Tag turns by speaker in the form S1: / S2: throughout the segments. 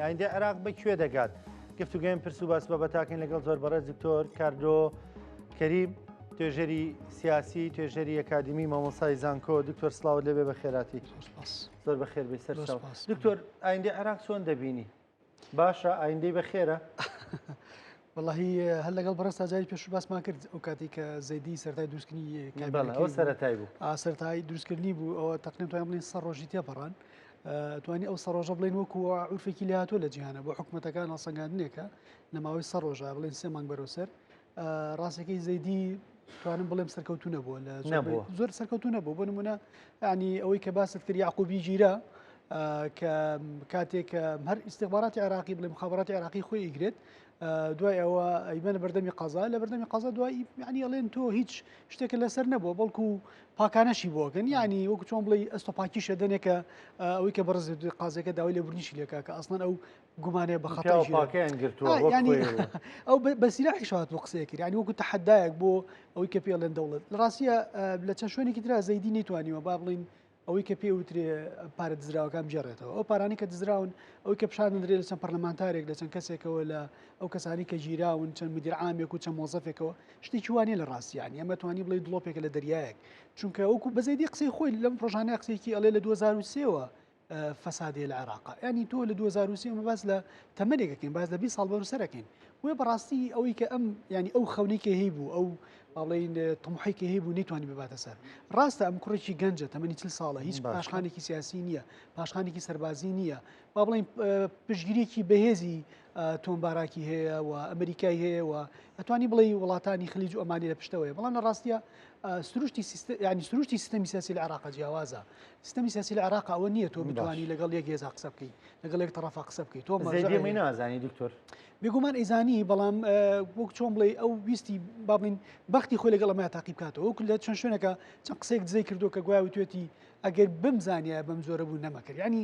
S1: ئایندەی عێراق بە کوێ دەگات؟ گفتوگۆی پرس و باس بابەتاکەین لەگەڵ زۆر بەڕێز دکتۆر کاردۆ کەریم توێژەری سیاسی توێژەری ئەکادیمی مامۆسای زانکۆ. دکتۆر سڵاوت لێبێ بە خێراتی. زۆر بەخێر بێی سەر چاو. دکتۆر ئایندەی عێراق چۆن دەبینی؟ باشە ئایندەی بەخێرە؟
S2: وەڵاهی هەر لەگەڵ بەڕێز تا جاری پێشوو باسمان کرد ئەو کاتی کە زەیدی سەرای دروستکردنی
S1: ئەو سەرەتای بوو
S2: سەرای دروستکردنی بوو ئەوە تقریم توانین بڵین سە ڕۆژی تێپەڕان توانی ئەو سە ڕۆژە بڵین وەکو عورفێکی لێهاتووە لە جیهانە بۆ حکوومەتەکان هەڵسەنگاندنێکە لە ماوەی سە ڕۆژە بڵێن سێ مانگ بەرەو سەر ڕاستەکەی زەیدی توانم بڵێم سەرکەوتو نەبووە لە زۆر سەرکەوتو نەبوو بۆ نمونە ینی ئەوەی کە باست کرد یعقوبی گیرە کە کاتێک هەر ئیستیخباراتی عێراقی بڵێ مخابراتی عێراقی خۆی ئیگرێت دوای ئەوە ئەیبەنە بەردەمی قەزا لە بەردەمی قەزا دوای یعنی ئەڵێن تۆ هیچ شتێکە لەسەر نەبووە بەڵکو پاکانەشی بۆکەن یعنی وەکو چۆن بڵێ ئەستۆ پاکیشە دەنێکە ئەوەی کە بەڕز قازەکە داوای لێبوردنیشی لێکا کە ئەسڵەن ئەو گومانەیە بە خەتای
S1: پاکیان گرتووە
S2: ئەو بە سیلاحیش هات بۆ قسەیە کرد یعنی وەکو تەحەدایەک بۆ ئەوەی کە پێڵێن دەوڵەت لە ڕاستیە لە چەند شوێنێکی ترا زەیدی نەیتوانیوە با بڵین ئەوەی کە پێ وترێ پارە دزراوەکان بگێڕێتەوە ئەو پارانی کە دزراون ئەوەی کە پیشان دەدرێت لە چەند پەرلەمانتارێک لە چەند کەسێکەوە لە ئەو کەسانی کە گیراون چەند مدیر عامێک و چەند مۆزەفێکەوە شتێکی وانە لە ڕاستیانی ئەمە توانی بڵێ دڵۆپێکە لە دەریایەک چونکە وەکو بەزەیدی قسەی خۆی لەم ڕۆژانە قسێکی ئەڵێ لە 2023ەوە فەسادێ لە عێراقا ینی تۆ لە 2023 ئەمە باس لە تەمەێکەکەین باس لە 20 ساڵ بەرو سەرەکەین بۆیە بەڕاستی ئەوەی کە ئەم ینی ئەو خەونەی کە هەی بوو ئەو باڵین تمحی کە هەیبوو نەیتوانی بباتە سەر ڕاستە ئەم کوڕێکی گەنجە تەمەنی چل ساڵە هیچ پاشخانێکی سیاسی نییە پاشخانێکی سەربازی نییە با بڵین پشگیریەکی بەهێزی تۆم باراکی هەیە و ئەمریکای هەیە و ئەتوانی بڵێ وڵاتانی خلیج و ئەمانی لە پشتەوەی بەڵام لە ڕاستە سروشتی ینی سروشتی سیستەمی سیاسی لە عراق جیاوازە سیستەمی سیاسی لە عراق ئەوە نییە تۆ بتوانی لەگەڵ یەک هێزا قسە بکەیت لەگەڵ یەک تەڕەفا قسە بکەیت تۆ
S1: مەرجەعی نازانی دکتۆر
S2: بێگومان ئەیزانی بەڵام وەک چۆن بڵێ ئەو ویستی با بڵین بەختی خۆی لەگەڵ ئەمە تاقی بکاتەوە وەکو لە چەند شوێنەکە چەند قسەیەک دزەی کردو کە گوایە وتوێتی ئەگەر بمزانیایە بەم جۆرە بوو نەمەکرد ینی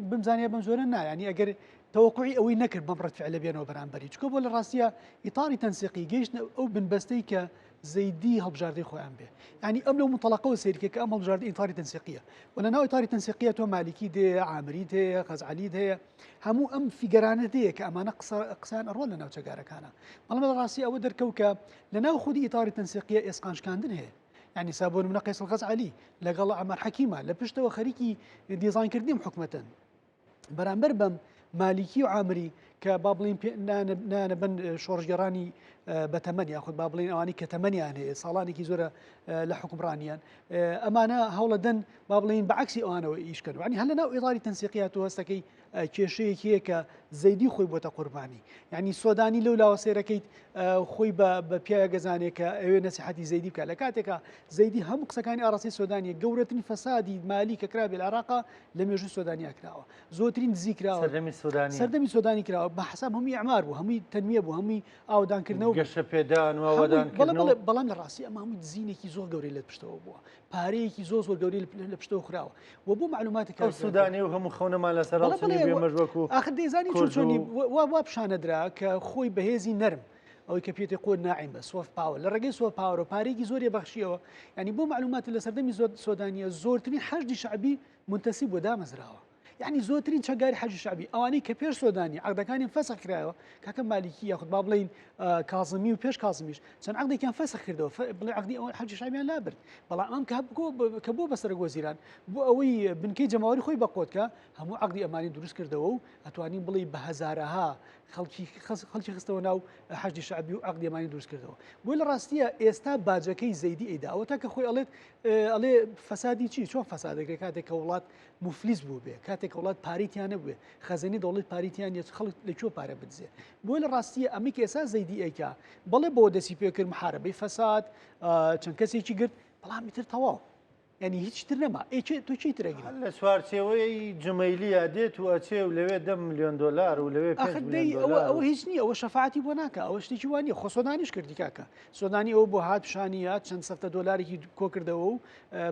S2: بمزانیە بەم جۆرە نایانی ئەگەر تەوەقعی ئەوەی نەکرد بەم ڕەت فعلە بێنەوە بەرامبەری چکە بۆ لە ڕاستیە ئیتاری تەنسیقی گەیشتە ئەو بنبەستەی کە زەیدی هەڵبژاردەی خۆیان بێ ینی ئەم لەو منتەڵەقەوە سەیرکە کە ئەم هەڵبژاردە ئیتاری تەنسیقیە و لە ناو ئیتاری تەنسیقیە تۆ مالیکی دێ عامری دێ خەزعەلی دێ هەموو ئەم فیگەرانە دێ کە ئەمانە قسەیان ئەڕۆ لە ناو چەکدارەکانە بەڵام لە ڕاستی ئەوە دەرکەوت کە لە ناو خودی ئیتاری تەنسیقیە ئێسقانشکاندن هەیە یعنی سا بۆ نمونە قەیس الخەزعەلی لەگەڵ عەمار حەکیمە لە پشتەوە خەریکی دیزاینکردنی ئەم حکومەتەن بەرامبەر بەم مالیکی و عامری کە با بڵین نانە بن شۆڕشگەڕانی بەتەمەن یاخود با بڵین ئەوانی کە تەمەنیان هەیە ساڵانێکی زۆرە لە حکومڕانیان ئەمانە هەوڵەدەن با بڵین بە عەکسی ئەوانەوە ئیش کەن وانی هەر لە ناو ئیتاری تەنسیقیات و هەستەکەی کێشەیەکی هەیە کە زەیدی خۆی بۆتە قوربانی یعنی سۆدانی لەو لاوە سێرەکەیت خۆی بە پیاوێک گەزانێک کە ئەوێ نەسیحەتی زەیدی بکات لە کاتێکا زەیدی هەموو قسەکانی ئاڕاستەی سۆدانیە گەورەترین فەسادی مالی کە کرابێ لە عێراقا لە مێژوو سۆدانیا کراوە زۆرترین دزی کراوە
S1: سەردەمی سۆدانی
S2: سەردەمی سۆدانی کراوە بە حساب هەمووی ئەمار بوو هەمووی تەنمیە بوو هەمووی ئاودانکردنەوە
S1: گەشەپێدان و ئاوەدانکردنەوە
S2: بەڵام لە ڕاستی ئەمە هەمووی دزینێکی زۆر گەورەی لە پشتەوە بووە پارەیەکی زۆر زۆر گەورەی لە پشتەوە خراوە و بۆ معلوماتی
S1: کاک سودانی و هەموو خەونەمان لەسەر هەڵچنی بێ مەش وەکو
S2: ئاخر دەیزانی چۆن چۆنی وا وا پیشانەدرا کە خۆی بەهێزی نەرم ئەوەی کە پێتی قۆ ناعیم بە soft power لە ڕێگەی soft power و پارێکی زۆری بەخشیەوە ینی بۆ معلوماتی لە سەردەمی زۆر سۆدانیە زۆرترین حەشدی شعبی منتەسی بۆ دامەزراوە یعنی زۆرترین چەکداری حەشدی شعبی ئەوانەی کە پێش سۆدانی عقدەکانیان فەسخ کرایەوە کاکە مالیکی یاخود با بڵین کازمی و پێش کازمیش چەند عقدێکیان فەسخ کردەوە بڵێ عقدی ئەوە حەشدی شعبیان لابرد بەڵام ئەم کە کە بۆ بەسەر وەزیران بۆ ئەوەی بنکەی جەماوەری خۆی بەقۆتکە هەموو عقدی ئەمانی دروست کردەوە و ئەتوانین بڵێ بە هەزارەها خەڵکی خەڵکی خستەوە ناو حەشدی شعبی و عقدی ئەمانی دروست کردەوە بۆی لە ڕاستیە ئێستا باجەکەی زەیدی ئەیدا ئەوە تا کە خۆی ئەڵێت ئەڵێ فەسادی چی چۆن فەسادەکرێت کاتێک کە وڵات موفلیس بووبێ، کاتێک کە وڵات پارەی تیا نەبووێ، خەزێنەی دەوڵەت پارەی تیا نیە، خەڵک لە کوێ پارە بدزێ؟ بۆیە لە ڕاستییە ئەمەی کە ئێستا زەیدی ئەیکا، بەڵێ بەوە دەستی پێ کرد، محارەبەی فەساد، چەند کەسێکی گرت، بەڵام ئیتر تەواو. یانی هیچ تر نەما. ئەی چێ تۆ چی تر ئەگری؟
S1: هەر لە چوارچێوەی جومەیلییا دێت و ئەچێ و لەوێ دە ملیۆن دۆلار و لەوێ پێنج
S2: ئاخر دەی
S1: ملیۆن
S2: ئەوە
S1: دۆلار
S2: ئەوە
S1: و.
S2: هیچ نییە، ئەوە شەفاعەتی بۆ ناکا، ئەوە شتێکی وا نییە. خۆ سۆدانیش کردی کاکە. سۆدانی ئەوە بۆ هات پیشانی یا چەند سەفتە دۆلارێکی کۆ کردەوە و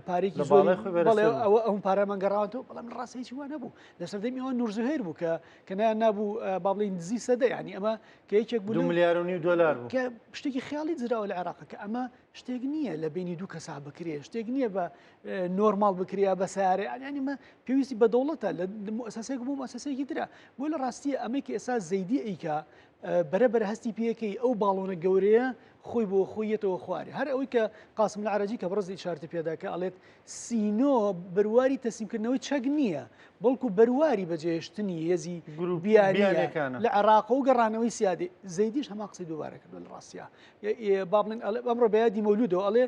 S2: پارێکی
S1: لە باڵای خۆی
S2: بەڵێ
S1: بەرزتر بوو.
S2: ئەوە ئەو پارەمان گەڕاوەتەوە بەڵام لە ڕاست هیچ وا نەبوو لە سەردەمی ئەوە نور زوهێر بوو کە کە نایان نابوو با بڵێین دزی سەدە یعنی ئەمە کە یەکێک بوو
S1: 2 ملیار و نیو دۆلار بوو
S2: کە شتێکی خیاڵی دزراوە لە عێراق کە ئەمە شتێک نییە لە بینی دوو کەسا بکرێ شتێک نییە بە نۆرماڵ بکریا بە سیارێ ینی مە پێویستی بە دەوڵەتە لە موسسەیەک بۆ موسسەیەکی ترە بۆ لە ڕاستیە ئەمەی کە ئێستا زەیدی ئەیکا بەرە بەرە هەستی پێەکەی ئەو باڵۆنە گەورەیە خۆی بۆ خۆی یەتەوە خوارێ هەر ئەوەی کە قاسم لە عرەجی کە بەڕێز ئیشارەتی پێدا کە ئەڵێت سینۆ بەرواری تەسلیمکردنەوەی چەک نییە بەڵکو بەرواری بەجێهێشتنی هێزی بیانیەکانە لە عێراق و گەڕانەوەی سیادی زەیدیش هەمان قسەی دووبارە کردووە لە ڕاستیا با بڵێن ئەمڕۆ بە یادی مەولودەوە ئەڵێ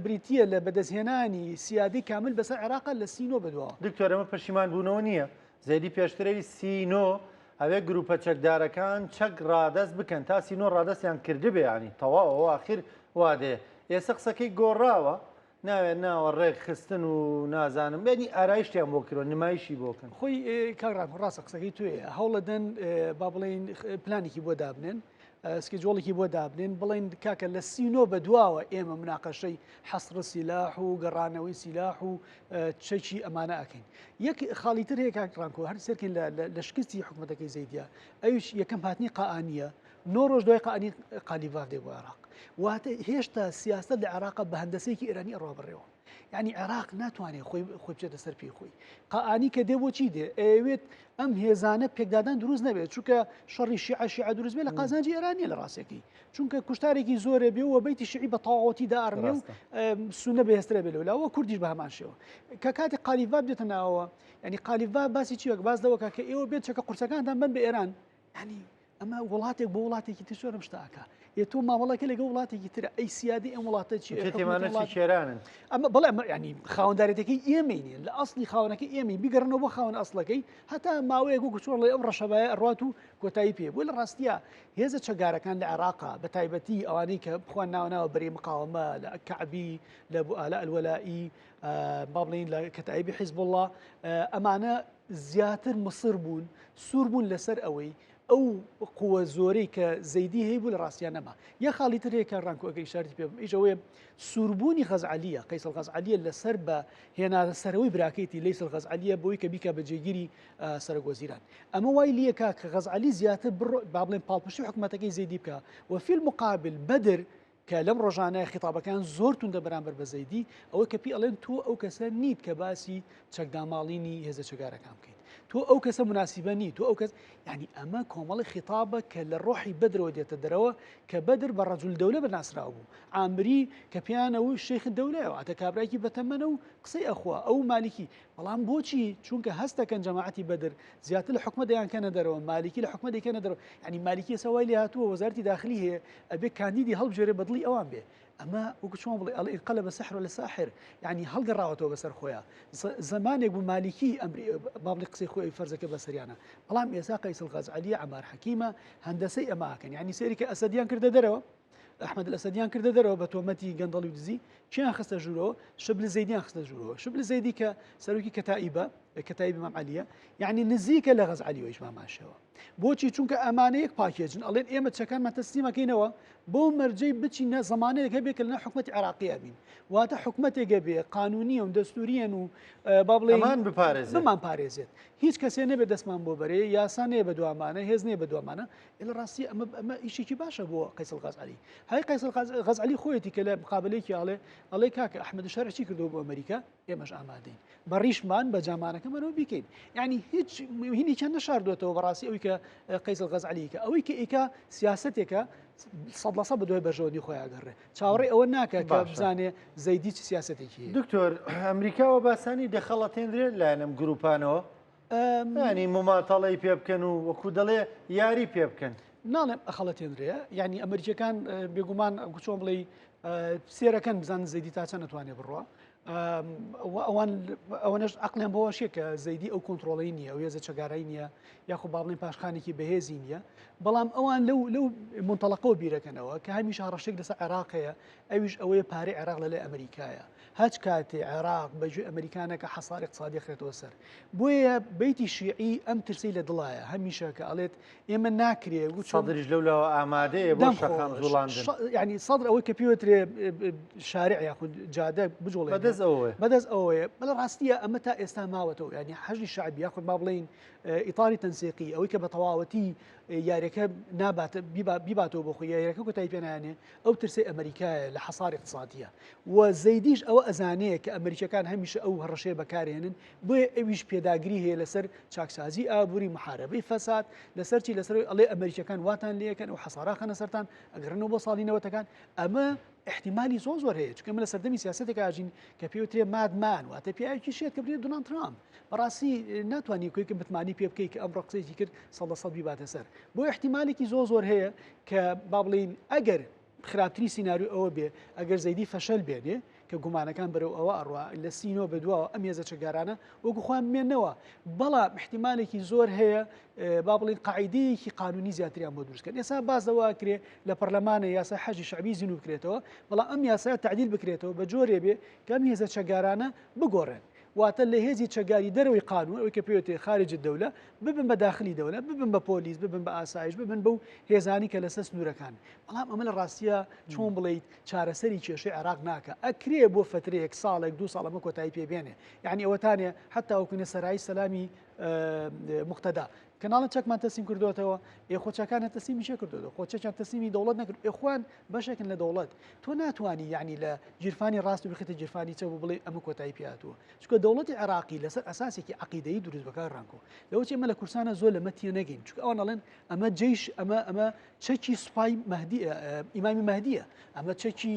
S2: بریتییە لە بەدەستهێنانی سیادی کامل بەسەر عێراقا لە سینۆ بەدواوە.
S1: دکتۆر ئەمە پەشیمان بوونەوە نییە؟ زەیدی پێشترەوی سینۆ ئەوێ گروپە چەکدارەکان چەک ڕادەست بکەن تا سینۆ ڕادەستیان کردبێ ینی تەواو ئەوە ئاخر وادەیە ئێستا قسەکەی گۆڕاوە ناوێ ناوە ڕێکخستن و نازانم بێنی ئارایشتیان بۆ کردوە نمایشی بۆ کەن.
S2: خۆی کاک ڕاکۆ ڕاستە قسەکەی تۆیە هەوڵەدەن با بڵێین پلانێکی بۆ دابنێن schedule ێکی بۆ دابنێن بڵێن کاکە لە 39 بە دواوە ئێمە مناقەشەی حەسڕ سیلاح و گەڕانەوەی سیلاح و چەکی ئەمانە ئەکەین یەک خاڵی تر هەیە کاک ڕانکۆ هەر سێرکەین لە شکستی حکوومەتەکەی زەیدیا ئەویش یەکەم هاتنی قائانیە نۆ ڕۆژ دوای قائانی قالیباف دێ بۆ عێراق واتە هێشتا سیاست لە عێراق بە هەندەسەیەکی ئێرانی ئەڕوا بڕێەوە یعنی عێراق ناتوانێت خۆی خۆی بچێتە سەر پێی خۆی قائانی کە دێ بۆچی دێ ئەوێت ئەم هێزانە پێکدادان دروست نەبێت چونکە شەڕی شیعە شیعە دروست بێت لە قازانجی ئێرانیە لە ڕاستەکەی چونکە کوشتارێکی زۆرە بێ و بەیتی شیعی بە تەواوەتی داڕمێ و سونە بەهێزترە بێ لەولاوە کوردیش بە هەمان شێوە کە کاتی قالیباف دێتە ناوەوە ینی قالیباف باسی چیەک باس لەوە کە ئێوە بێت چەکە قورسەکانتان بن بە ئێران ینی ئەمە وڵاتێک بۆ وڵاتێکی تر چۆن ئەم شتە ئەکا؟ ئێ تۆ مامەڵەکە لەگەڵ وڵاتێکی ترە ئەی سیادی ئەم وڵاتە چی
S1: تێمانە چێرانن
S2: ئەمە بەڵێ ئەمە ینی خاوەندارێتەکەی ئێمەی نیە لە ئەسلی خاوەنەکەی ئێمەی بیگەڕنەوە بۆ خاوەن ئەسڵەکەی هەتا ماوەیەک وەکو چۆن ڵێ ئەم ڕەشەبایە ئەڕات و کۆتایی پێ بۆ لە ڕاستیە هێزە چەکدارەکان لە عێراقا بە تایبەتی ئەوانەی کە بخوان ناوە بەری مقاومە لە کەعبی لە بوئالە ئەلوەلائی با بڵین لە کەتایبی حیزب الله ئەمانە زیاتر مصر بوون سوور بوون لەسەر ئەوەی ئەو قووە زۆرەی کە زەیدی هەیبوو لە ڕاستیا نەما. یەک خاڵی تر هەیە کە ڕانکۆ ئەگەر ئیشارەتی پێ بم ئیش ئەوەیە سووربوونی غەزعەلیە قەیس الغەزعەلیە لەسەر بە هێنانە سەرەوەی براکەیتی لەیس الغەزعەلیە بۆی کە بیکا بە جێگیری سەرۆک وەزیران. ئەمە وای لیەکا کە غەزعەلی زیاتر بڕۆ با بڵێن پاڵپشتی حکومەتەکەی زەیدی بکا و فی المقابل بەدر کە لەم ڕۆژانە خیتابەکان زۆر توندە بەرامبەر بە زەیدی، ئەوەی کە پێی ئەڵێن تۆ ئەو کەسە نیت کە باسی چەکداماڵینی هێزە چەکدارەکان بکەیت، تۆ ئەو کەسە مناسیبە نیت، تۆ ئەو کەس یعنی ئەمە کۆمەڵی خیتابە کە لە ڕۆحی بەدرەوە دێتە دەرەوە کە بەدر بە ڕەجول دەولە بەناسراو بوو، عامری کە پێیانەوە شێخ دەولەیە واتە کابرایکی بەتەمەنە و قسەی ئەخوا ئەو مالیکی بەڵام بۆچی چونکە هەست دەکەن جەماعەتی بەدر زیاتر لە حکومەت دەیانکەنە دەرەوە مالیکی لە حکومەت دەیکەنە دەرەوە یعنی مالیکی ئێستا وای لێ هاتووە وەزارەتی داخلی هەیە ئەبێ کاندیدی هەڵبژێرێ بە دڵی ئەوان بێ ئەمە وەکو چۆن بڵێ ئەڵێ انقلب سحر لە ساحر یعنی هەڵگەڕاوەتەوە بەسەر خۆیان زمانێک بوو مالیکی ئەمری با بڵێ قسەی خۆی فەرزەکە بەسەریانە بەڵام ئێستا قەیس الغەزعەلی عەمار حەکیمە هەندەسەی ئەمە ئەکەن یعنی سەیری کە ئەسەدیان کردە دەرەوە ئەحمەد ئەسەدیان کردە دەرەوە بە تۆمەتی گەندەڵی و دزی کیان خستە ژوورەوە شبل زەیدیان خستە ژوورەوە شبل زەیدی کە سەرۆکی کەتائیبە کەتائیب مام عەلیە یعنی نزیکە لە غەز عەلیەوەیش ماماشەوە بۆچی چونکە ئەمانە یەک package ن ئەڵێن ئێمە چەکانمان تەسلیمەکەینەوە بۆ مەرجەی بچینە زمانەیەک هەبێ کە لەناو حکومەتی عێراقیە بین واتە حکومەتێک بێ قانونیە و دەستوریەن و با بڵێ
S1: بپارێزێت
S2: بمان پارێزێت هیچ کەسێ نەبێت دەستمان بۆ بەرێ یاسا نەیە بە دوامانە هێز نییە بە دوامانە لە ڕاستی ئەمە ئەمە ئیشێکی باشە بۆ قەیس الغەزعەلی هەی قەیس غەزعەلی خۆیەتی کە لە مقابلەیەکی ئەڵێ ئەڵێ کاکە ئەحمەد شەرع چی کردەوە بۆ ئەمریکا ئێمەش ئامادەین بە ڕیشمان بە جامانەکەمانەوە بیکەین یعنی هیچ هینێکیان نەشاردوێتەوە بەڕاستی ئەوی کە قەیس الغەزعەلی کە ئەوەی کە ئیکا سیاستێکە 100% بە دوای بەرژەوەندی خۆیان گەڕێ چاوەڕێ ئەوە ناکە کە بزانێ زەیدی چ سیاستێکی
S1: دکتۆر ئەمریکاوە باسانی دەخەڵەتێندرێت لایەنم گروپانەوە ینی مماتەڵەی پێ بکەن و وەکو دەڵێ یاری پێ بکەن.
S2: ناڵێم ئەخەڵەتێنرێ یعنی ئەمریکیەکان بێگومان چۆن بڵێ سێرەکەن بزان زەیدی تا چەند نتوانێ بڕە ئەوان ئەوەنەش عقلیان بۆ شێ کە زەیدی ئەو کۆنتترۆڵی نییە ئەو هێزە چەگارای نییە یاخۆ با بڵێن پاشخانێکی بەهێزی نییە بەڵام ئەوان لەو لەو منتەڵەقەوە بیرەکەنەوە کە هەمیشە هەڕەشێک لەسەر عێراق هەیە ئەویش ئەوەیە پارەی عێراق لەلای ئەمریکایە هەچ کاتێ عێراق بە گوێ ئەمریکا نەکا حەسار اقتصادی ئەخرێتەوە سەر. بۆیە بەیتی شیعی ئەم ترسەی لە دڵایە هەمیشە کە ئەڵێت ئێمە ناکرێ و
S1: چۆن سەدریش لەولاوە ئامادەیە بۆ
S2: دەم
S1: شەقام
S2: خۆش
S1: جوڵاندن.
S2: یعنی سەدر ئەوەی کە پێوترێ شارع یاخود جادە بجوڵێنێ.
S1: بەدەست بەدەست ئەوەیە
S2: بەدەست ئەوەیە بەڵێ ڕاستیە ئەمە تا ئێستا ماوەتەوە یعنی حەشدی شەعبی یاخود با بڵێین ئیتاری تەنسیقی ئەوەی کە بە تەواوەتی یاریەکە نابات بیباتەوە بۆ خۆی یاریەکە کۆتایی پێنانێ ئەو ترسەی ئەمریکایە لە حەسار اقتصادیە و زەیدیش ئەوە ئەزانەیە کە ئەمریکەکان هەمیشە ئەو هەڕەشەیە بەکارهێنن بۆیە ئەویش پێداگری هەیە لەسەر چاکسازی ئابووری محاربەی فەساد لەسەر چی لەسەر ئەڵێ ئەمریکەکان واتان لەکەن و حەساراخەنە سەرتان ئەگەڕنەوە بۆ ساڵی نەوەتەکان ئەمە احتیمالی زۆر زۆر هەیە چونکە ئێمە لە سەردەمی سیاسەتێک ئاژین کە پێوترێ madman واتە پیاوێکی شێت کە برێ دۆناڵد ترامپ بەڕاستی ناتوانانی کوێکە متمانی پێ بکەیت کە ئەمڕۆ قسەیەکی کرد 100% بیباتە سەر بۆ احتیمالێکی زۆر زۆر هەیە کە با بڵین ئەگەر خراپترین سیناریۆ ئەوە بێ ئەگەر زەیدی فەشەل بێنێ کە گومانەکان بەرەو ئەوە ئەڕوا لە سینۆ بەدواوە ئەم هێزە چەکدارانە وەکو خۆیان بمێنەوە بەڵام احتیمالێکی زۆر هەیە با بڵین قاعدەیەکی قانونی زیاتریان بۆ دروستکەن ئێستا باز لەوە کرێ لە پەرلەمانە یاسای حەشدی شەعبی زینوو بکرێتەوە بەڵام ئەم یاسایە تعدیل بکرێتەوە بە جۆرێ بێ کە ئەم هێزە چەکدارانە بگۆڕێن واتە لە هێزی چەکداری دەرەوەی قانون ئەوەی کە پێوتێ خارج الدولە ببن بە داخلی دەولە ببن بە پۆلیس ببن بە ئاسایش ببن بەو هێزانی کە لەسەر سنوورەکان بەڵام ئەمە لە ڕاستیە چۆن بڵیت چارەسەری کێشەی عێراق ناکە ئەکرێ بۆ فترەیەک ساڵێک دو ساڵ ئەمە کۆتایی پێ بێنێ یعنی ئەوەتانێ حتا وەکوینە سەرای سەلامی مقتەدا کەناڵە چەکمان تەسلیم کردوێتەوە ئێ خۆ چەکانە تەسلیمی چێ کردوێتەوە خۆ چەکیان تەسلیمی دەوڵەت نەکرد ئێ خۆیان بەشێکن لە دەوڵەت تۆ ناتوانانی یعنی لە گیرفانی ڕاست و بخێتە گیرفانی چە بڵێ ئەمە کۆتایی پیاتوە چونکە دەوڵەتی عێراقی لەسەر ئەساسێکی عقیدەی دروست بەکار ڕانکۆ لەوە چێ ئمە لە کورسانە زۆر لەمە تێ نەگەین چونکە ئەوان ئەڵێن ئەمە جەیش ئەمە ئەمە چەکی سوپای مەهدی ئیمامی مەهدیە ئەمە چەکی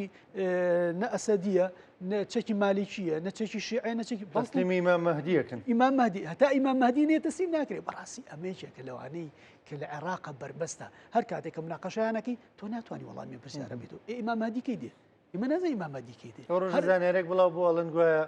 S2: نە ئەسەدیە نە چەکی مالیکیە نە چەکی شیعە نە چەکی
S1: تەسلیمی ئیمام مەهدیەکەن
S2: ئیمام مەهدی هەتا ئیمام مەهدی نێ تەسلیم ناکرێت بەڕاستی ئەمە یەکێکە لەوانەی کە لە عێراقە بەربەستە هەر کاتێک کە مناقەشەیانەکەی تۆ ناتوانانی وەڵامی پرسیارە بیت ئێ ئیمام مەهدی کەی دێ ئێمە نازانین ئیمام مەهدی کەی دێ
S1: ئەو ڕۆژە زانیارێک بڵاو بوو ئەڵێن گوایە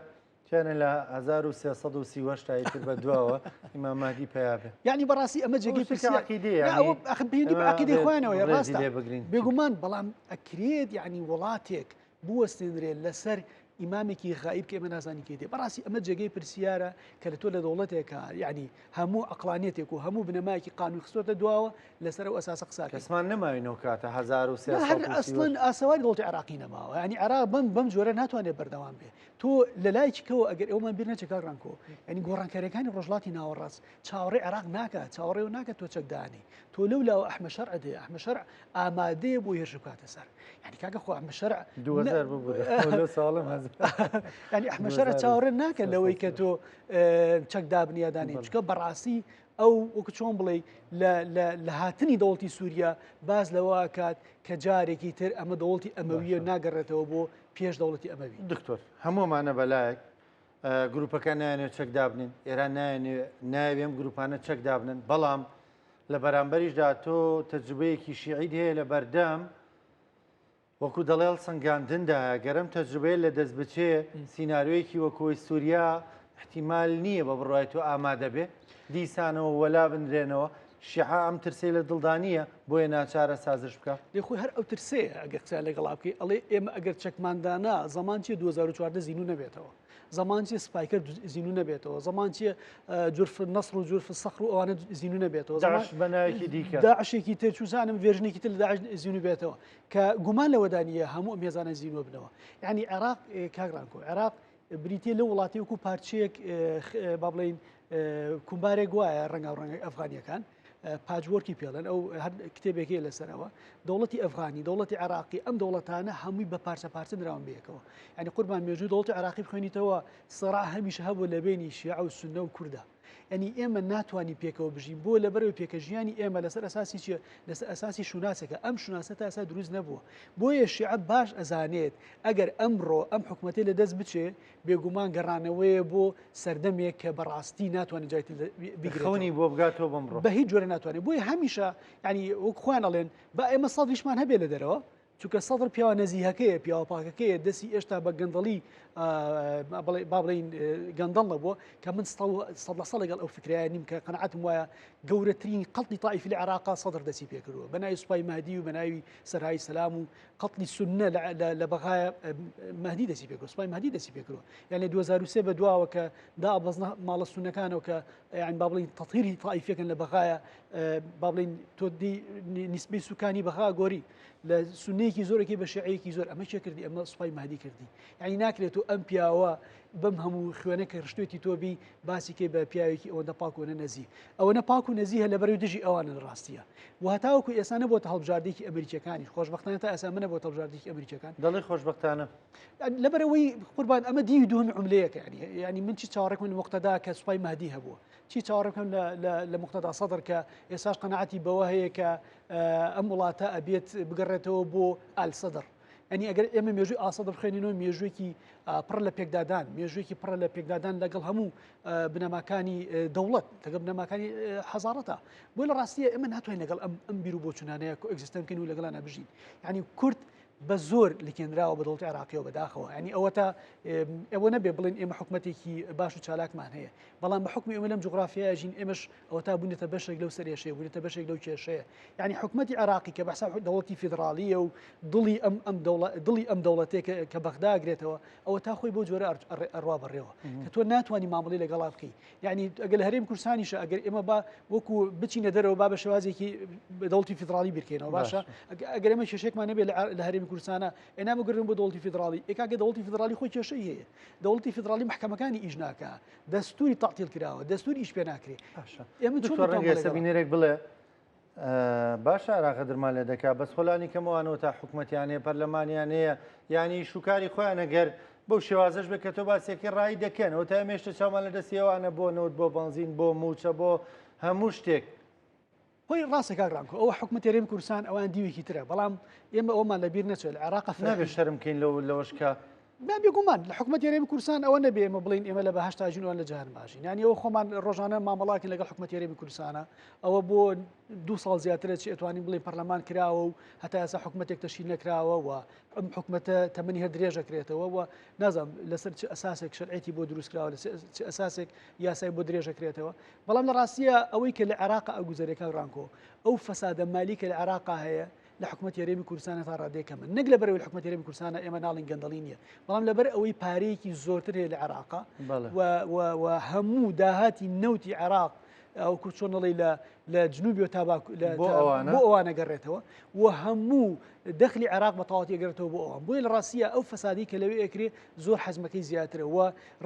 S1: چیانە لە 1338 تا ئیتر بە دواوە ئیمام مەهدی پەیا بێ.
S2: یعنی بەڕاستی ئەمە جێگەی
S1: ئەو شتێکە
S2: پرسیار
S1: عەقیدەیە،
S2: نا،
S1: یعنی
S2: ئەوە ئەخ پەیوەندی بە
S1: ئێمە
S2: عەقیدەی خۆیانەوەیە
S1: ڕێزی
S2: ڕاستە
S1: لێ بگرین.
S2: بێگومان بەڵام ئەکرێت یعنی وڵاتێک بوەستێنرێت لەسەر ئیمامێکی غائیب کە ئێمە نازانین کەی دێ بەڕاستی ئەمە جێگەی پرسیارە کە لە تۆ لە دەوڵەتێکە یعنی هەموو عەقڵانیەتێک و هەموو بنەمایەکی قانون خستۆتە دواوە لەسەر ئەو ئەساسە قسە ئەکەین.
S1: کەسمان نەماوین ئەو کاتە
S2: نا هەر
S1: 1338.
S2: ئەسڵەن ئاسەواری دەوڵەتی عێراقی نەماوە یعنی عێراق بەم بەم جۆرە ناتوانێت بەردەوام بێ تۆ لە لایەکی کەوە ئەگەر ئەومان بیر نەچێت کاک ڕانکۆ یعنی گۆڕانکاریەکانی ڕۆژهەڵاتی ناوەڕاست چاوەڕێ عێراق ناکات چاوەڕێ ناکات تۆ چەک دانێی تۆ لەو لاوە ئەحمە شەرع دێ ئەحمە شەرع ئامادەیە بۆ هێرش بکاتە سەر یعنی کاکە خۆ ئەحمە شەرع
S1: 2000 ببورە لەو ساڵم هەزار
S2: یعنی ئەحمە شەرع چاوەڕێ ناکات لەوەی کە تۆ چەک دابنی یا دانێی چونکە بەڕاستی ئەو وەکو چۆن بڵێ لە هاتنی دەوڵەتی سووریا باز لەوە کات کە جارێکی تر ئەمە دەوڵەتی ئەمەویە ناگەڕێتەوە بۆ پێش دەوڵەتی ئەمەوی.
S1: دکتۆر هەموومانە بەلایەک گروپەکان نایانەوێت چەک دابنێن، ئێران نایەوێ ئەم گروپانە چەک دابنن، بەڵام لە بەرامبەریشدا تۆ تەجروبەیەکی شیعیت هەیە لە بەردەم وەکو دەڵێ هەڵسەنگاندندایە، گەر ئەم تەجروبەیە لە دەست بچێ سیناریۆیەکی وەکوی سووریا احتیمال نییە بە بڕوای تۆ ئامادە بێ دیسانەوە وەلا بنرێنەوە شیعە ئەم ترسەی لە دڵدا نییە بۆیە ناچارە سازش بکا؟
S2: دەی خۆی هەر ئەو ترسەیە ئەگەر قسەیان لەگەڵا بکەی ئەڵێ ئێمە ئەگەر چەکمان دانا زەمان چیە 2014 زینوو نەبێتەوە زەمان چیە سپایکەر زینوو نەبێتەوە زەمان چیە جورف نەسڕ و جورف سەخر و ئەوانە زینوو نەبێتەوە
S1: داعش بە ناوێکی دیکە
S2: داعشێکی تر چوزانم version ێکی تر لە داعش زینوو بێتەوە کە گومان لەوەدا نییە هەموو ئەم هێزانە زینوو بنەوە یعنی عێراق کاک ڕانکۆ عێراق بریتیە لەو وڵاتی وەکو پارچەیەک با بڵێین کومبارێک وایە ڕەنگاو ڕەنگ ئەفغانیەکان patchwork ی پێڵێن ئەو هەر کتێبێکی لەسەرەوە دەوڵەتی ئەفغانی دەوڵەتی عراقی ئەم دەوڵەتانە هەمووی بە پارچە پارچە دراون بەیەکەوە یعنی قوربان مێژوو دەوڵەتی عراقی بخوێنیتەوە سڕا هەمیشە هەبوو لە بینی شیعە و سوننە و کوردە یعنی ئێمە ناتوانین پێکەوە بژین بۆ لەبەرەوەی پێکە ژیانی ئێمە لەسەر ئەساسی چیە لەسەر ئەساسی شوناسێکە ئەم شوناسە تا ئێستا دروست نەبووە بۆیە شیعە باش ئەزانێت ئەگەر ئەمڕۆ ئەم حکومەتەی لە دەست بچێ بێگومان گەڕانەوەیە بۆ سەردەمێک کە بەڕاستی ناتوانێت جای تر بیگرێتەوە.
S1: خەونی بۆ بگاتەوە بەمڕۆ.
S2: بە هیچ جۆرە ناتوانێت بۆیە هەمیشە یعنی وەک خۆیان ئەڵێن با ئێمە سەدریشمان هەبێ لە دەرەوە چونکە سەدر پیاوە نەزیهەکەیە پیاوە پاکەکەیە دەستی ئێشتا بە گەندەڵی با بڵێین گەندەڵ نەبووە کە من سەد لە سەد لەگەڵ ئەو فکرەیە نیم کە قەناعەتم وایە گەورەترین قەتڵی تائیفی لە عێراقا سەدر دەستی پێکردووە بە ناوی سوپای مەهدی و بە ناوی سەرای سەلام و قەتڵی سوننە لە بەغایە مەهدی دەستی پێکردووە سوپای مەهدی دەستی پێکردووە یعنی 2003 بە دواوە کە دابەزنە ماڵە سوننەکانەوە کە یعنی با بڵێین تەتهیری تائیفیەکەن لە بەغایە با بڵێین تۆ دی نیسبەی سوکانی بەغا گۆری لە سونەیەکی سونیەکی زۆرەکەی بە شیعەیەکی زۆر ئەمە کێ کردی ئەمە سوپای مەهدی کردی یعنی ناکرێت و ئەم پیاوە بەم هەموو خوێنە کە ڕشتێتی تۆ بی باسیکەی بە پیاوێکی ئەوەندە پاک و نەزی ئەوەنە پاک و نەزیهە لە بەرەی دژی ئەوانە لە ڕاستیە و هەتاوەکو ئێستا نەبۆتە هەڵبژاردێکی ئەمریکیەکانی خۆشببختانە تا ئێستا منە بۆ هەڵبژاردێکی ئەمریکیەکان
S1: دەڵێ خۆشببختانە
S2: لەبەرەوەی قوربان ئەمە دیوی دووەمی عملەیەکە ینی ینی من چی چاوەڕێکم لە مقتەدا کە سوپای مەهدی هەبووە چی چاوەڕێکم لە مقتەدا سەدر کە ئێساش قەناعەتی بەوە هەیە کە ئەم وڵاتە ئەبێت بگەڕێتەوە بۆ ئال سەدر ئەنی ئەگەر ئێمە مێژووی ئال سەدر بخوێنینەوە مێژوویەکی پڕ لە پێکدادان مێژوویەکی پڕە لە پێکدادان لەگەڵ هەموو بنەماکانی دەوڵەت لەگەڵ بنەماکانی حەزارەتە بۆ لە ڕاستیە ئێمە ناتوانین لەگەڵ ئەم ئەم بیر و بۆچونانەیە coexist بکەین و لەگەڵانە بژین یعنی کورد بە زۆر لکێنراوە بە دەوڵەتی عێراقیەوە بەداخەوە ینی ئەوەتا ئەوە نەبێ بڵێن ئێمە حکومەتێکی باش و چالاکمان هەیە بەڵام بە حکمی ئێمە لەم جوگرافیایە ژین ئێمەش ئەوەتا بوونەتە بەشێک لەو سەرێشەیە بوونەتە بەشێک لەو کێشەیە یعنی حکومەتی عێراقی کە بەحساب دەوڵەتی فیدراڵیە و دڵی ئەم ئەم دڵی ئەم دەوڵەتێک کە بەغدا گرێتەوە ئەوە تا خۆی بۆ جۆرە ئەڕوا بەڕێوە کە تۆ ناتوانانی مامەڵی لەگەڵا بکەی یعنی ئەگەر لە هەرێم کوردستانیشە ئەگەر ئێمە با وەکو بچینە دەرەوە با بە شێوازێکی دەوڵەتی فیدراڵی بیرکەینەوە باشە ئەگەر ئێمە کێشێکمان نەبێت لە هەرێمی کوردستانە ئێنا بگرن بۆ دەوڵەتی فیدراڵی ئێکاگە دەوڵەتی فیدراڵی خۆی کێشەی هەیە دەوڵەتی فیدراڵی محکەمەکانی ئیش ناکە دەستوری تەعتیل کراوە دەستور ئیش پێ ناکرێ
S1: باشە ئێمە چۆن ڕەنگە سەبینەرێک بڵێ باشە عێراق غەدرمان لێ دەکا بەس خۆلانی کەمەوانەوە تا حکومەتیان هەیە پەرلەمانیان هەیە یانی شوکاری خۆیان ئەگەر بەو شێوازەش بێت کە تۆ باسێکی ڕایی دەکەن ئەو تا ئێمێشتە چاومان لە دەستی ئەوانە بۆ نەوت بۆ بەنزین بۆ موچە بۆ هەموو شتێک.
S2: خۆی ڕاستە کاک ڕامکۆ ئەوە حکومەتی هەرێمی کوردستان ئەوان دیوێکی ترە بەڵام ئێمە ئەومان لەبیر نەچێت لە عێراق
S1: نابێت شەرم بکەین لەو لەوەش کە
S2: نا بێگومان لە حکومەتی هەرێمی کوردستان ئەوە نەبێ ئێمە بڵین ئێمە لە بەهەشتا ژین وان لە جەهەنەم ئاژین یانی ئەوە خۆمان ڕۆژانە مامەڵاکن لەگەڵ حکومەتی هەرێمی کوردستانە ئەوە بۆ دو ساڵ زیاترە چی ئەتوانین بڵێن پەرلەمان کراوە و هەتا ئێستا حکومەتێک تەشکیل نەکراوە و ئەم حکومەتە تەمەنی هەر درێژەکرێتەوە و نازانم لەسەر چ ئەساسێک شەرعێتی بۆ دروست کراوە لەسەر چ ئەساسێک یاسای بۆ درێژەکرێتەوە بەڵام لە ڕاستیە ئەوەی کە لە عێراق ئەگوزەرێکە ڕانکۆ ئەو فەسادە مالی کە لە عێراقا هەیە لە حکومەتی هەرێمی کوردستانە تا ڕادەیەک کەمە نەک لەبەرئەوەی لە حکومەتی هەرێمی کوردستانە ئێمە ناڵین گەندەڵی نییە بەڵام لەبەر ئەوەی پارەیەکی زۆرتر هەیە لە عێراقا و هەموو داهاتی نەوتی عێراق ئەوکو چۆن نەڵی لە لە جنوبی و تا بۆ ئەوانە گەڕێتەوە و هەموو دەخلی عێراق بە تەواوەتی گەڕێتەوە بۆ ئەوان بۆیە لە ڕاستیە ئەو فەسادی کە لەوێ ئەکرێ زۆر حەزمەکەی زیاترە و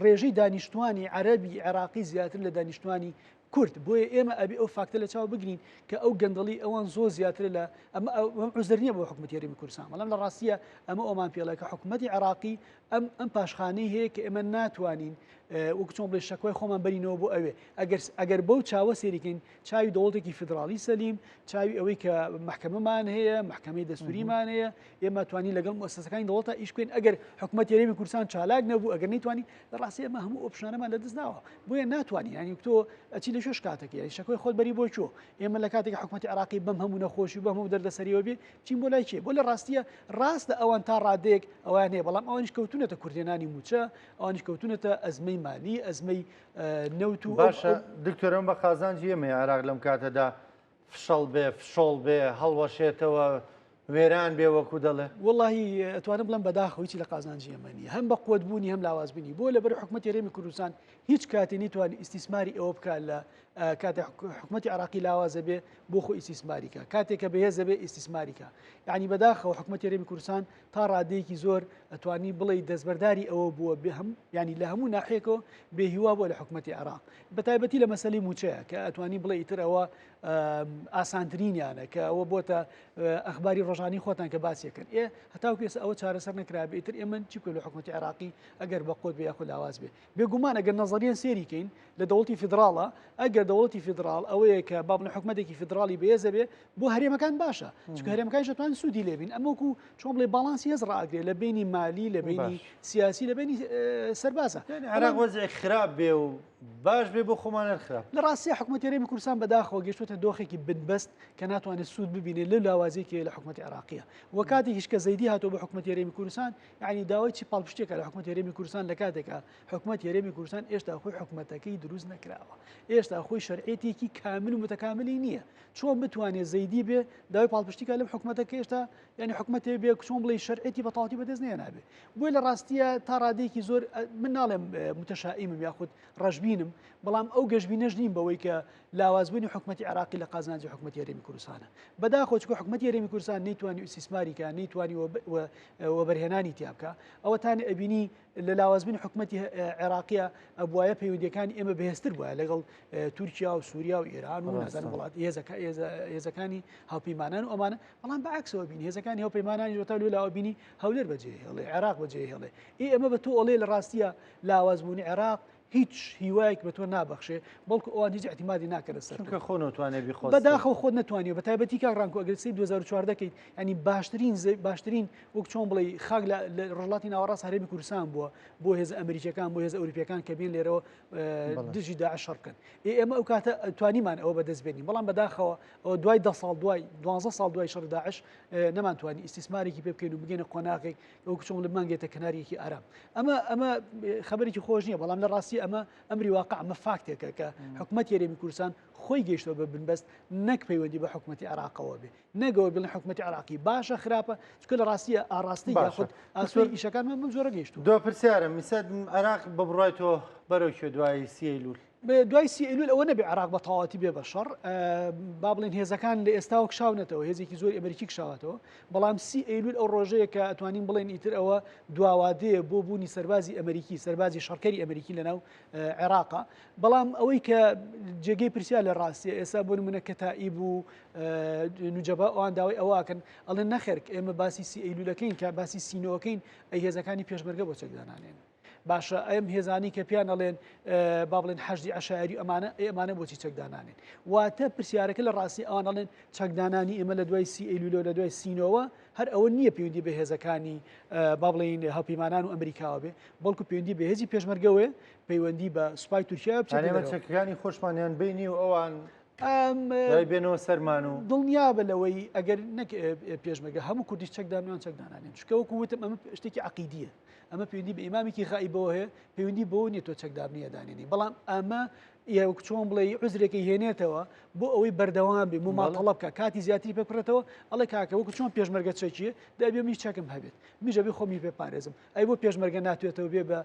S2: ڕێژەی دانیشتوانی عەرەبی عێراقی زیاتر لە دانیشتوانی کورد، بۆیە ئێمە ئەبێ ئەو فاکتە لە چاو بگرین کە ئەو گەندەڵی ئەوان زۆر زیاترە لە ئەمە ئەم عوزر نییە بۆ حکوومەتی هەرێمی کوردستان بەڵام لە ڕاستیە ئەمە ئەومان پێڵێ کە حکوومەتی عێراقی ئەم ئەم پاشخانەی هەیە کە ئێمە ناتوانین وەک چۆن بڵێ شەکوای خۆمان بەرینەوە بۆ ئەوێ ئەگەر ئەگەر بەو چاوە سێریکەین چاوی دەوڵەتێکی فیدراڵی سەلیم چاوی ئەوەی کە محکمەمان هەیە محکمەی دەستوریمان هەیە ئێمە توانی لەگەڵ موسسەکانی دەوڵەتە ئیش بکەین ئەگەر حکوومەت هەرێمی کوردستان چالاک نەبوو ئەگەر نەیتوانی لە ڕاستی ئێمە هەموو option انەمان لە دەست داوە بۆیە ناتوانین یانی تۆ ئەچی لە شوێ شکاتەکەی یانی شەکۆی خۆت بەری بۆ کوێ ئێمە لە کاتێک حکوومەتی عراقی بەم هەموو نەخۆشی و بەم هەموو دەردەسەریەوە بێ چین بۆ لای کێ بۆ لە ڕاستیە ڕاستە ئەوان تا ڕادەیەک ئەوان هەیە بەڵام ئەوانیش کەوتونەتە کورتێنانی مووچە ئەوانیش کەوتونەتە ئەزمەی مالی ئەزمەی نەوت و
S1: باشە دکتۆرم بە قازانجی ئێمەی عێراق لەم کاتەدا فشەڵ بێ، فشۆڵ بێ، هەڵوەشێتەوە، وێران بێ وەکو دەڵێ؟
S2: وەڵاهی ئەتوانم بڵێم بەداخەوە هیچی لە قازانجی ئێمە نییە، هەم بە قوت بوونی هەم لاواز بوونی، بۆ لەبەر حکومەتی هەرێمی کوردستان هیچ کاتێ نەیتوانی ئیستیسماری ئەوە بکات لە کاتێ حکومەتی عێراقی لاوازە بێ بۆ خۆی ئیستیسماری کا، کاتێک کە بەهێزە بێ ئیستیسماری کا. یعنی بەداخەوە حکومەتی هەرێمی کوردستان تا ڕادەیەکی زۆر ئەتوانی بڵێی دەستبەرداری ئەوە بووە بێ هەم یعنی لە هەموو ناحیەکەوە بێ هیوا بووە لە حکومەتی عێراق بەتایبەتی لە مەسەلەی مووچەیە کە ئەتوانی بڵێ ئیتر ئەوە ئاسانترینیانە کە ئەوە بۆتە ئەخباری ڕۆژانی خۆتان کە باسیەکەن ئێ هەتاوکو ئێستا ئەوە چارەسەر نەکرابێ ئیتر ئێمە چی بکەین لە حکومەتی عێراقی ئەگەر بە قوت بێ یاخود لاواز بێ بێگومان ئەگەر نەزەریەن سێری کەین لە دەوڵەتی فیدراڵە ئەگەر دەوڵەتی فیدراڵ ئەوەیە کە با بڵێن حکومەتێکی فیدراڵی بەهێزە بێ بۆ هەرێمەکان باشە چونکە هەرێمەکانیش دەتوانن سوودی لێبین ئەمە وەکو چۆن بڵێ باڵانسی هێز ڕائەگرێ لە بینی مالی لە بینی سیاسی لە بینی سەربازە
S1: یعنی عێراق وەزعی خراپ بێ و باش بێ بۆ خۆمان هەر خراپ.
S2: لە ڕاستیا حکومەتی هەرێمی کوردستان بەداخەوە گەیشتووەتە دۆخێکی بنبەست کە ناتوانێت سوود ببینێت لەو لاوازیەی کە لە حکومەتی عێراقیە و کاتێکیش کە زەیدی هاتووە بۆ حکومەتی هەرێمی کوردستان یعنی داوای چی پاڵپشتێکە لە حکومەتی هەرێمی کوردستان لە کاتێکا حکومەتی هەرێمی کوردستان ئێشتا خۆی حکومەتەکەی دروست نەکراوە ئێشتا خۆی شەرعێتێکی کامل و متەکاملی نییە چۆن بتوانێت زەیدی بێ داوای پاڵپشتیکە لەم حکومەتە کە ئێشتا یعنی حکومەتێ بێ چۆن بڵێ شەرعێتی بە تەواوەتی بەدەست نێنابێ بۆیە لە ڕاستیە تا ڕادەیەکی زۆر من ناڵێم متەشائیمم یاخود ڕەشبین. گەشببینم بەڵام ئەو گەشببینەش نیم بەوەی کە لاوازبوونی حکومەتی عراقی لە قازانجی حکومەتی هەرێمی کوردستانە بەداخۆ چکە حکومەتی هەرێمی کوردستان نەیتوانی ئیسیسماری کە نەیتوانی وەبەرهێنانی تیا بکە ئەوەتان ئەبینی لە لاوازبوونی حکومەتی عێراقیە ئەبواە پەیوەندیەکانی ئێمە بەهێزتر بووە لەگەڵ تورکیا و سووریا و ئێران و نازانم وڵات هێزەکانی هاوپەیمانان و ئەمانە بەڵام بەعکسەوە بینی هێزەکانی هاوپەیمانانی جۆتا لۆ لاوە بینی هەولێر بەجێ هێڵێ عێراق بەجێ هێڵێ ئی ئەمە بە تۆ ئەڵێ لە ڕاستیە لاوازبوونی عێراق هیچ هیوایەک بە تۆ نابەخشێ بەڵکو ئەوان هیچ اعتمادی ناکەنە سەر
S1: چونکە خۆ نەتوانێ بیخۆ
S2: بەداخەوە خۆت نەتوانیوە بە تایبەتی کاک ڕانکۆ ئەگەر سەیری 2014 کەیت ینی باشترین باشترین وەک چۆن بڵێ خاک لە ڕۆژهەڵاتی ناوەڕاست هەرێمی کوردستان بووە بۆ هێزە ئەمریکیەکان بۆ هێزە ئەوروپیەکان کە بێن لێرەوە دژی داعش شەڕ بکەن ئێ ئێمە ئەو کاتە توانیمان ئەوە بەدەست بێنین بەڵام بەداخەوە ئەوە دوای ده ساڵ دوای 12 ساڵ دوای شەڕ داعش نەمانتوانی ئیستیسمارێکی پێ بکەین و بگەینە قۆناغێک وەک چۆن بمانگێتە کەناریەکی ئارام ئەمە ئەمە خبرێکی خۆش نییە بەڵام لە ڕاستی ئەمە ئەمری واقع ئەمە فاکتێکە کە حکوومەت هەرێمی کوردستان خۆی گەیشتەوە بە بنبەست نەک پەیوەندی بە حکوومەتی عراقەوە بێ نەگەوە بڵێن حکوومەتی عراقی باشە خراپە چکە لە ڕاستیە ئاڕاستی یاخود ئاسۆی ئیشەکانمان بەم جۆرە گەیشتووە.
S1: دو پرسیارم میسەد عێراق بە بڕوای تۆ بەرەو کوێ دوای سی ئەیلول؟
S2: دوای سی ئەیلول ئەوە نەبێ عێراق بە تەواوەتی بێ بە شەڕ با بڵێن هێزەکان لە ئێستاوە کشاونەتەوە هێزێکی زۆر ئەمریکی کشاوەتەوە بەڵام سی ئەیلول ئەو ڕۆژەیە کە ئەتوانین بڵێن ئیتر ئەوە دواوادەیە بۆ بوونی سەربازی ئەمریکی سەربازی شەڕکەری ئەمریکی لەناو عێراقا بەڵام ئەوەی کە جێگەی پرسیار لە ڕاستیە ئێستا بۆ نمونە کەتائیب و نوجەبا ئەوان داوای ئەوەکەن ئەڵێن نەخێر ئێمە باسی سی ئەیلولەکەین کە باسی سینۆکەین ئەی هێزەکانی پێشمەرگە بۆ چەکدانانێن باشە ئەم هێزانی کە پیان ئەڵێن با بڵێن حەشدی عشایری ئەمانە ئەمانە بۆچی چەکدانانێن واتە پرسیارەکە لە ڕاستی ئەوان ئەڵێن چەکدانانی ئێمە لە دوای سی ئەیلولەوە لە دوای سینۆوە هەر ئەوە نییە پەیوەندی بە هێزەکانی با بڵێین هاوپەیمانان و ئەمریکاوە بێ بەڵکو پەیوەندی بە هێزی پێشمەرگەوەیە پەیوەندی بە سوپای تورکیا
S1: بچێتە چەکەکانی خۆشمانیان بینی و ئەوان دوای بێنەوە سەرمان و
S2: دڵنیابە لەوەی ئەگەر نەک پێشمەرگە هەموو کوردیش چەکدانیان چەکدانانێن چونکە وەکو وتم ئەمە شتێکی عەقیدیە ئەمە پەیوەندی بە ئیمامێکی غائیبەوە هەیە پەیوەندی بەوە نیە تۆ چەکدابنی یا دانێنی بەڵام ئەمە وەک چۆن بڵێ عوزرێکی هێنێتەوە بۆ ئەوەی بەردەوام بێ مماتەڵە بکە کاتی زیاتری پێ بکڕێتەوە ئەڵێ کاکە وەکو چۆن پێشمەرگە چەکیە دەبێ منیش چەکم هەبێت منیش ئەبێ خۆمی پێ پارێزم ئەی بۆ پێشمەرگە ناتوێتەوە بێ بە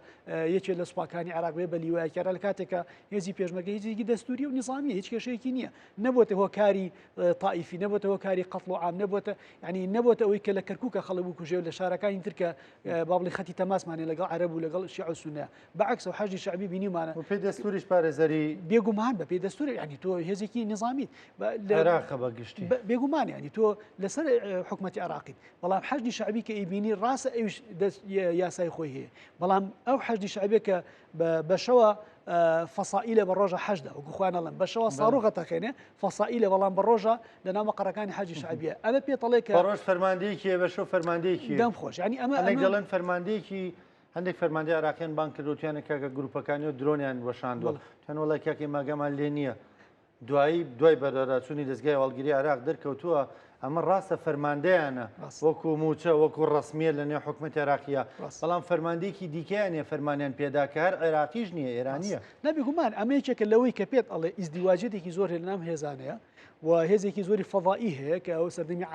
S2: یەکێ لە سوپاکانی عێراق بێ بە لیوایەکی عێراق لە کاتێکە هێزی پێشمەرگە هێزێکی دەستوری و نیزامیە هیچ کێشەیەکی نییە نەبووتە هۆکاری تائیفی نەبووتە هۆکاری قەتڵ و عام نەبووتە یعنی نەبووتە ئەوەی کە لە کەرکووکە خەڵک بکوژێ و لە شارەکانی ترکە با بڵێ خەتی تەماسمانێ لەگەڵ عەرەب و لەگەڵ شیعە و سوننە بەعکس و حەشدی شەعبی بینیمانە
S1: و پێی دەستوریش پارێزەری
S2: بێگومان بە پێی دەستور یعنی تۆ هێزێکی نیزامیت
S1: عێراقە بە گشتی
S2: بێگومان یعنی تۆ لەسەر حکومەتی عێراقیت بەڵام حەشدی شەعبی کە ئەیبینی ڕاستە ئەویش یاسای خۆی هەیە بەڵام ئەو حەشدی شەعبیە کە بەشەوە فەسائیلە بە ڕۆژە حەشدا وەکو خۆیان ئەڵێن بەشەوە ساڕوغە تەقێنێ فەسائیلە بەڵام بە ڕۆژە لە ناو مەقەڕەکانی حەجی شەعبیە ئەمە پێتەڵێ کە
S1: بە ڕۆژ فەرماندەیەکی هەیە بەشەو فەرماندەیەکی هەیە.
S2: دەم خۆش یعنی ئەمە
S1: هەندێک دەڵێن فەرماندەیەکی هەندێک فەرماندەی عێراقیان بانگ کردووە وتیانە کاکە گروپەکانی و درۆنیان وەشاندووە وتیان وەڵای کاکە ئێمە ئاگامان لێ نییە دوایی دوای بەدواداچوونی دەزگای هەواڵگری عێراق دەرکەوتووە ئەمە ڕاستە فەرماندەیانە وەکو مووچە وەکو ڕەسمییە لە نێو حکومەتی عێراقیە بەڵام فەرماندەیەکی دیکەیان هەیە فەرمانیان پێدا کە هەر عێراقیش نییە ئێرانییە.
S2: نا بێگومان ئەمە یەکێکە لەوەی کە پێت ئەڵێ ئیزدیواجیەتێکی زۆر هەیە لەناو هێزانەیە و هێزێکی زۆری فەضائی هەیە کە ئەو سەردەمی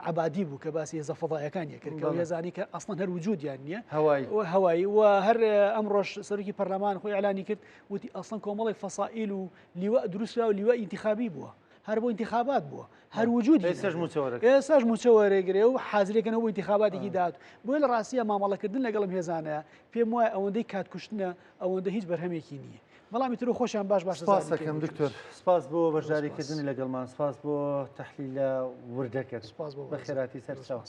S2: عەبادی بوو کە باسی هێزە فەضایەکانی کرد کە هێزانی کە ئەسڵەن هەر وجودیان نییە
S1: هەوایی
S2: هەوایی و هەر ئەمڕۆش سەرۆکی پەرلەمان خۆی ئیعلانی کرد وتی ئەسڵەن کۆمەڵێک فەسائیل و لیوا دروستکرا و لیوا ئینتخابی بووە هەر بۆ ئینتخابات بووە هەر وجودی
S1: ئێستاش مووچە وەرەگرێ
S2: ئێستاش مووچە وەرەگرێ و حازرێکەنەوە بۆ ئینتخاباتێکی داهات بۆیە لە ڕاستیە مامەڵەکردن لەگەڵم هێزانە پێم وایە ئەوەندەی کات کوشتنە ئەوەندە هیچ بەرهەمێکی نییە بەڵام ئیتر خۆشیان باش باش
S1: سپاس دەکەم دکتۆر سپاس بۆ بەشداریکردنی لەگەڵمان سپاس بۆ تەحلیلە وردەکەت
S2: سپاس بۆ
S1: بەخێراتی سەرچاو.